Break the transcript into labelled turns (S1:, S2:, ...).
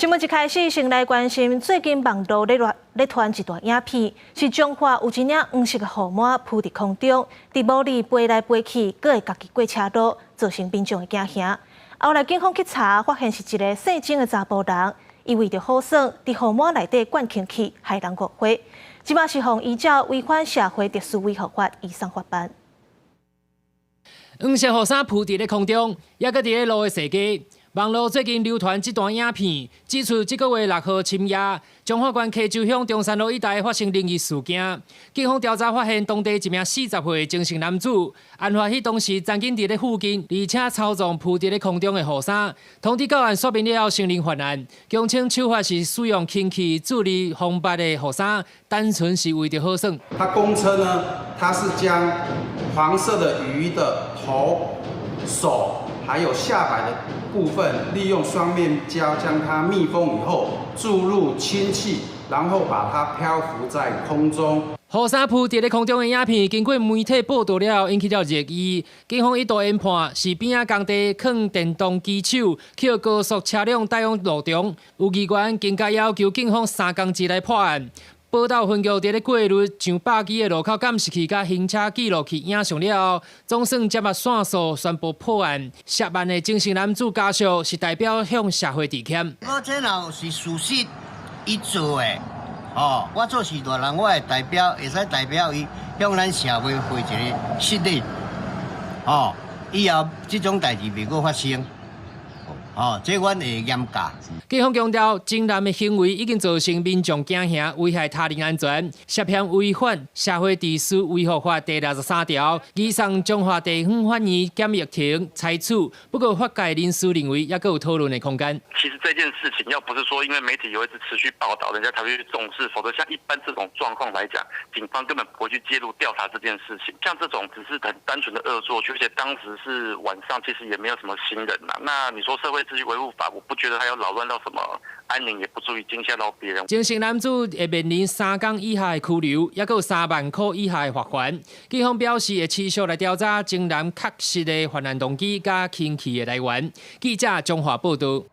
S1: 新聞一開始，先來關心最近網路咧亂咧傳一段影片，是彰化有一領黃色的雨傘浮佇空中，佇霧裡飛來飛去，閣會家己過車路，造成民眾的驚嚇。後來警方去查，發現是一个姓鍾的查埔人，伊為著好耍，佇雨傘內底灌氫氣，害人誤會。這馬是予依照違反社會秩序維護法移送法辦。
S2: 黃色雨傘浮佇咧空中，猶閣佇咧路的踅街。網路最近流傳這段影片，指出這個月6號深夜，彰化縣溪州鄉中山路一帶發生靈異事件。警方調查發現，當地一名40歲鍾姓男子，案發彼當時曾經佇咧附近，而且操縱浮佇咧空中的雨傘。通知到案說明了後，承認犯案，供稱手法是使用氫氣注入封閉的雨傘，單純是為著好耍。
S3: 他供稱呢，他是將黃色的雨衣的頭、手還有下擺的部分，利用雙面膠將它密封以後，注入氫氣，然後把它漂浮在空中。
S2: 雨傘浮佇咧空中的影片，經過媒體報導了後，引起了熱議。警方一度研判是邊仔工地囥電動機手，予高速車輛帶往路中。有議員更加要求警方3工之內破案。寶斗分局佇咧過濾上百支的路口監視器佮行車記錄器影像了後，總算接獲線索，宣布破案。涉案的鍾姓男子家屬是代表向社會致歉。
S4: 我這若是事實，伊做的，哦，我做序大人，我會代表，會使代表伊向咱社會回一个失禮，哦，以後這種代誌袂閣發生。哦，這阮會嚴格。
S2: 警方強調，鍾男的行為已經造成民眾驚嚇，危害他人安全，涉嫌違反社會秩序維護法第63條，移送彰化地方法院簡易庭裁處。不過，法界人士認為，猶閣有討論的空間。
S5: 其實這件事情，要不是說因為媒體有一直持續報道，人家才會去重視，否則像一般這種狀況來講，警方根本不會去介入調查這件事情。像這種只是很單純的惡作劇，而且當時是晚上，其實也沒有什麼行人呐。那你說社會秩序維護法，我不覺得他有擾亂到什麼安寧，也不足以驚嚇到別人。
S2: 鍾姓男子會面臨3工以下的拘留，猶閣有3萬箍以下的罰鍰。警方表示會持續來調查鍾男確實的犯案動機佮氫氣的來源。記者彰化報導。